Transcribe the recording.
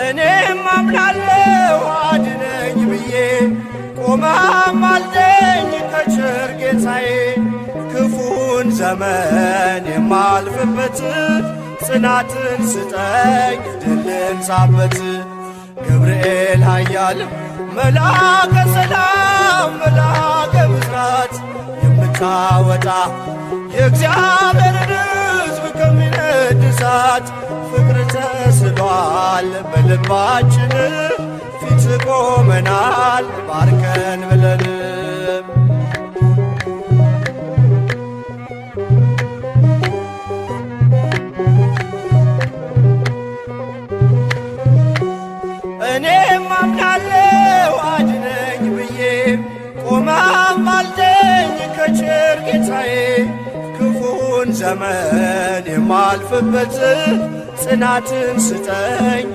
እኔም አምናለሁ አድነኝ ብዬ ቆመህ አማልደኝ ከቸር ጌታዬ። ክፉን ዘመን የማልፍበት ጽናትን ስጠኝ ድል ልንሳበት። ገብርኤል ኃያል መልአከ ሰላም መልአከ ብስራት የምታወጣ የእግዚአብሔርን ሕዝብ ከሚነድ እሳት ፍቅር ተስሏል በልባችን ፊት ቆመናል ባርከን ብለን። እኔም አምናለሁ አድነኝ ብዬ ቆመህ አማልደኝ ከቸር ጌታዬ። ክፉን ዘመን የማልፍበት ጽናትን ስጠኝ።